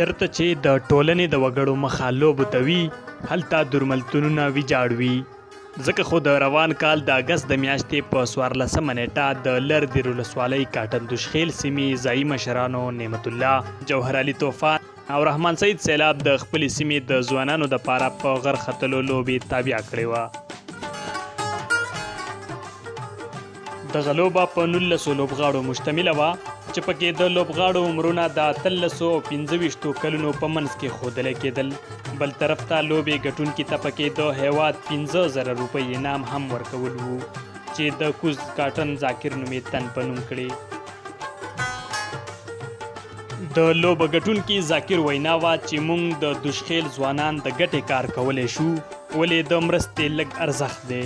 چرته چې د ټولنې د وګړو مخه لوبو ته وي، هلته درملتونونه ویجاړ وي. ځکه خو د روان کال د اګست د میاشتې په 14مه نېټه د لر دیر ولسوالۍ کاټن دوشخېل سیمې ځایي مشرانو نعمت الله، جوهر علي طوفان او رحمان سعید سیلاب د خپلې سیمې د ځوانانو دپاره په غر ختلو لوبې تابیا کړې وه. دغه لوبه په 19 لوبغاړو مشتمله وه چې پکې د لوبغاړو عمرونه د 18 او 25 کلونو په منځ کې ښودل کېدل. بل طرف ته لوبې ګټونکي ته پکې د هیواد 5000 روپۍ انعام هم ورکول وو چې د کوز کاټن ذاکر نومې تن په نوم کړي. د لوبه ګټونکي ذاکر وینا وه چې مونږ د دوشخیل ځوانان د ګټې کار کولی شو، ولې د مرستې لږ ارزښت دی.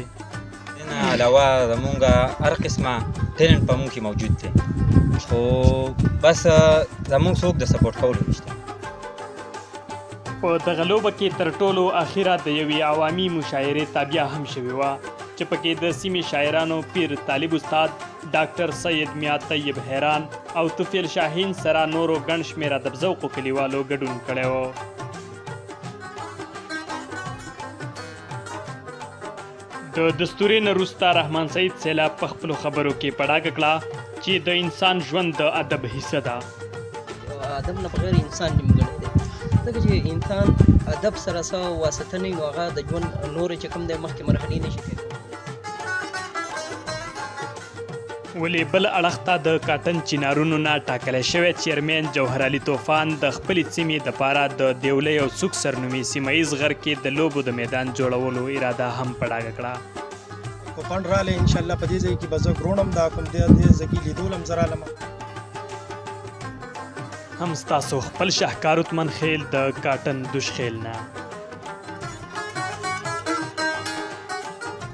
نه علاوه زمونږ هر قسمه ټیلنټ په مونږ کې موجود دی، خو بس زمونږ څوک د سپورټ کولو نشته. په دغه لوبه کې تر ټولو اخیره د یوې عوامي مشاعرې تابیا هم شوې وه چې پکې د سیمې شاعرانو پیر طالب استاد، ډاکټر سید میا طیب حیران او طفیل شاهین سره نورو ګڼ شمېر ادب ذوقو کلیوالو ګډون کړی و. د دستورې نه وروسته رحمان سعید سیلاب په خپلو خبرو کې په ډاګه کړه چې د انسان ژوند د ادب حصه ده. ادب نه بغیر انسان نیمګړی دی، ځکه چې انسان ادب سره څه واسطه نه وي نو هغه د ژوند نورې چې کوم دی مخکې مرحلې نه شي تېرولی. ولې بل اړخ ته د کاټن چینارونو نه ټاکل شوی چیرمن جوهر علي طوفان د خپلې سیمې دپاره د دیولۍ او څوک سر نومې سیمه ییز غر کې د لوبو د میدان جوړولو اراده هم په ډاګه کړه. کو فنډ رالی ان شاء الله په دې ځای کې به زه ګروڼم دا کوم دی دې ځای کې لیدو لم زه رالم. هم ستاسو خپل شهکار اتمن خیل د کاټن دوشخیل نه.